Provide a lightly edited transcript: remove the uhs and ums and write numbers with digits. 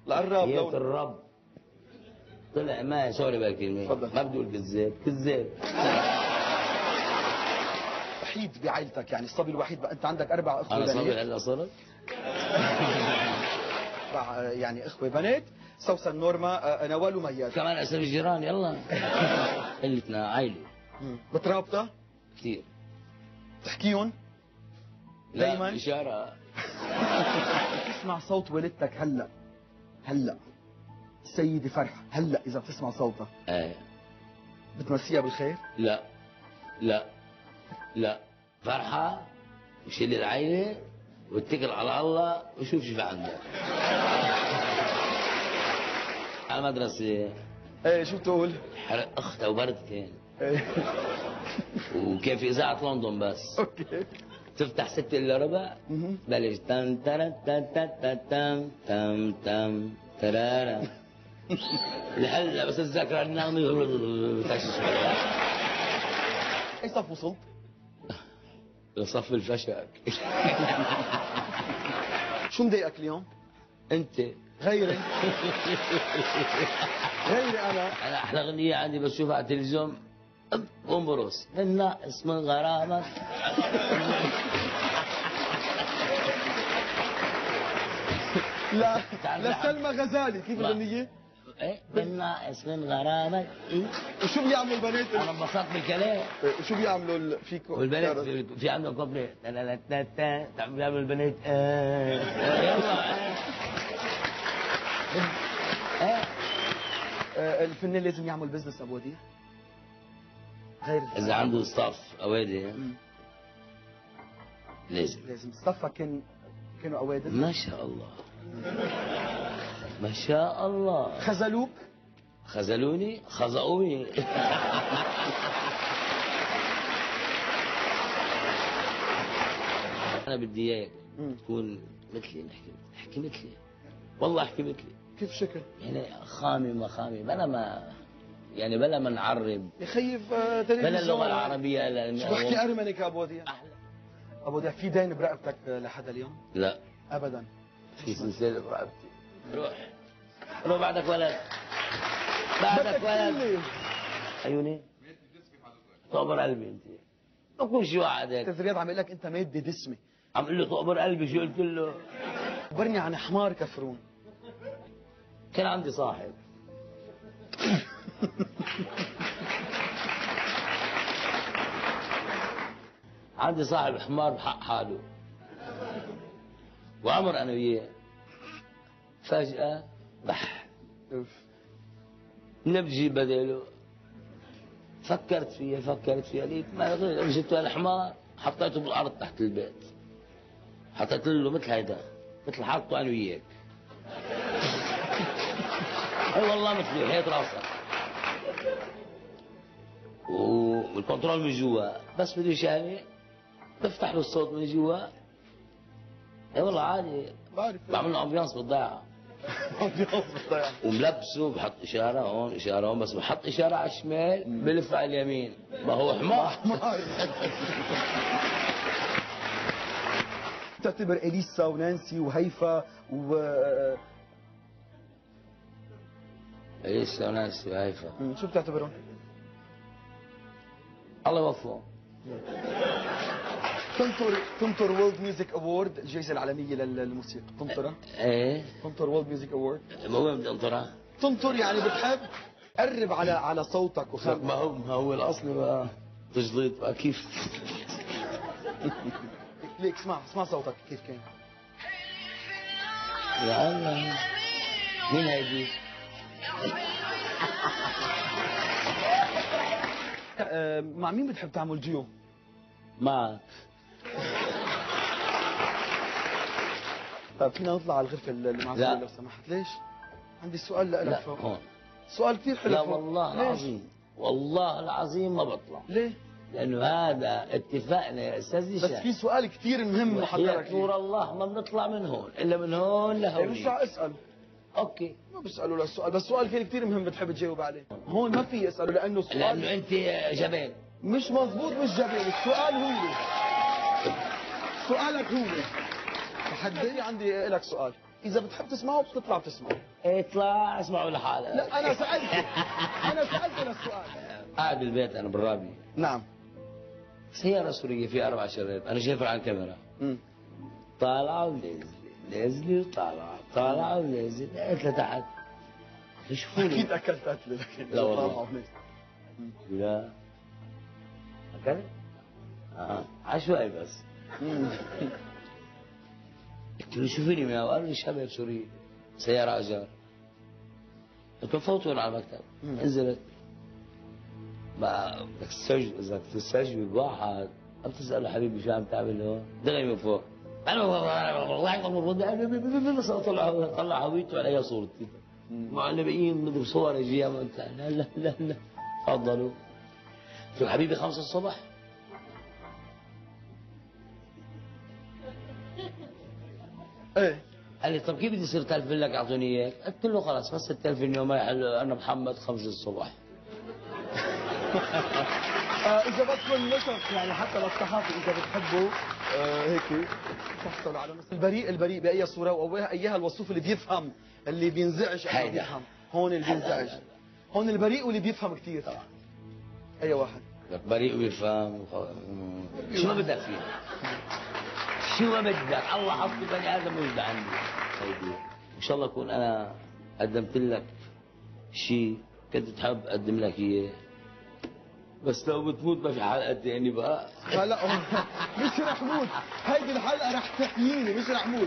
القراب حياة لو الرب طلع ما sorry بالكلمة. تفضل. ما بدي اقول كذاب، كذاب. وحيد بعائلتك، يعني الصبي الوحيد بقى. انت عندك 4 اخوة انا صبي بنات. هلا صرت؟ 4 يعني اخوة بنات، سوسن، نورما، نوال ومياد. كمان اسامي الجيران يلا. قلتنا عائلة. مترابطة؟ كثير. تحكيهم؟ لا، دايماً؟ إشارة. تسمع صوت والدتك هلا، هلا السيدة فرحة، هلا إذا بتسمع صوتها. ايه. بتمسيها بالخير؟ لا لا لا، فرحة وشيل العيلة واتكل على الله وشوف شو في عندك. على المدرسة. ايه شو بتقول؟ حرق اختها وبرد كان. ايه. وكان في إذاعة لندن بس. okay. تفتح 5:45. بلش تن تن تن تن تن تن تن تن ترارا. لهلا بس اتذكر النغمة. اي صف وصلت؟ لصف الفشل. شو مضايقك اليوم؟ انت. غيري. غيري انا. انا احلى غنية عندي بشوفها على التلفزيون قوم برص من ناقص من غرامك. لا، تعال لسلمى غزالي، كيف لا. الغنية؟ ايه من ناقص من غرامك. إيه؟ وشو بيعملوا البنات؟ انا انبسطت بالكلام. إيه، وشو بيعملوا فيكم؟ والبنات في عندهم كوبليه. لا، لا، لا، لا، لا، بيعملوا البنات. يلا. الفنان لازم يعمل business ابو وديع؟ غير اذا عنده staff اوادم. لازم. لازم. staff ك كانوا اوادم؟ ما شاء الله. ما شاء الله. خذلوك؟ خذلوني؟ خزقوني. أنا بدي إياك تكون مثلي، احكي مثلي. والله احكي مثلي. كيف شكل؟ يعني خامي ما خامي، بلا ما يعني بلا ما نعرب. يا خيي، تلفزيون. بلا اللغة العربية، لا، شو بحكي أرمني أبو وديع؟ أحلى. أبو وديع، في دين برقبتك لحدا اليوم؟ لا. أبداً. في سلسلة برقبتي. روح. روح بعدك ولد. بعدك بدك ولد. كلي. عيوني. تقبر قلبي أنت. بكون شو وعدك؟ أستاذ رياض عم يقول لك أنت مادة دسمة. عم قل له تقبر قلبي، شو قلت له؟ خبرني عن حمار كفرون. كان عندي صاحب. عندي صاحب حمار بحق حاله. وعمر أنا وياه. فجأة بح. نبجي بداله. فكرت فيها، فكرت فيها، لقيت ما غير جبت الحمار حطيته بالأرض تحت البيت. حطيت له مثل هيدا، مثل حاطه أنا وياك. اي والله مثلي، حيط راسك. والكنترول من جوا، بس بده يشامي بفتح له الصوت من جوا. اي والله عادي. بعرف. بعمل له ambiance بالضيعه. ambiance بالضيعه. وملبسه، بحط اشاره هون، اشاره هون، بس بحط اشاره على الشمال، بلف على اليمين. ما هو حمار. حمار. تعتبر اليسا ونانسي وهيفا و اليسا ونانسي وهيفا. شو بتعتبرهم؟ الله يوفقهم. تنطر World Music Award، الجائزة العالمية للموسيقى، تنطرها؟ ايه. تنطر World Music Award. ما وين بدي انطرها؟ تنطر يعني بتحب؟ قرب على صوتك وخل. ما هو الاصل بقى تجليط بقى كيف؟ ليك اسمع صوتك كيف كان. يا الله مين هيدي؟ مع مين بتحب تعمل ديو؟ معك. طيب فينا نطلع على الغرفة اللي مع لا. لو سمحت؟ ليش؟ عندي سؤال لك لا، فوق. هون. سؤال كثير حلو لا فوق. والله ليش؟ العظيم، والله العظيم ما بطلع. ليه؟ لأنه هذا اتفاقنا يا أستاذ بس هشام. في سؤال كثير مهم وحياة محضرك نور فيه. الله ما بنطلع من هون إلا من هون لهون. إيه، مش رح أسأل. okay. ما بسأله للسؤال، بس سؤال كان كثير مهم بتحب تجاوب عليه. هون ما في أسأله لأنه السؤال لأنه أنت جبان. مش مزبوط، مش جبان، السؤال هو. سؤالك هو. تحدي عندي لك سؤال. اذا بتحب تسمعه بتطلع بتسمعه. اطلع اسمعوا لحالك. لا انا سالته، انا سالته للسؤال. قاعد بالبيت انا بالرابية. نعم. سيارة سورية فيها 4 شباب، أنا شايفها على الكاميرا. طالعة ونازلة، نازلة وطالعة، طالعة ونازلة، قلت لتحت. شوفوني. أكيد أكلت قتلة لكن. لا والله. لا. أكلت؟ عشوائي بس. قلت له شوفيني معه، قالوا لي شباب سورية، سيارة أجار. قلت له فوتوا على المكتب. نزلت. ما بدك تستجوب، إذا بدك تستجوب واحد ما بتسأله حبيبي شو عم تعمل هون؟ دغري من فوق. طلع هويته عليها صورتي. معلمين مدري صور يجيها. لا لا لا لا تفضلوا. قلت له حبيبي 5 الصبح؟ ايه. قال لي طب كيف بدي يصير تلفن لك اعطوني اياك؟ قلت له خلص بس التلفن يوم انا محمد 5 الصبح. إذا بدكم نسخ يعني حتى للصحافة إذا بتحبوا هيك تحصلوا على نسخ. البريء، البريء بأي صورة وأيها الوصوف اللي بيفهم، اللي بينزعج أو بيفهم. هون اللي بينزعج، هون البريء واللي بيفهم كثير. طبعا. أي واحد؟ بريء ويفهم. شو ما بدك فيه؟ شو ما بدك؟ الله حط بني آدم موجود عندي. إن شاء الله أكون أنا قدمت لك شيء كنت تحب أقدم لك إياه. بس لو بتموت ما في حلقة تاني بقى. لا مش رح موت، هيدي الحلقة رح تحييني، مش رح موت.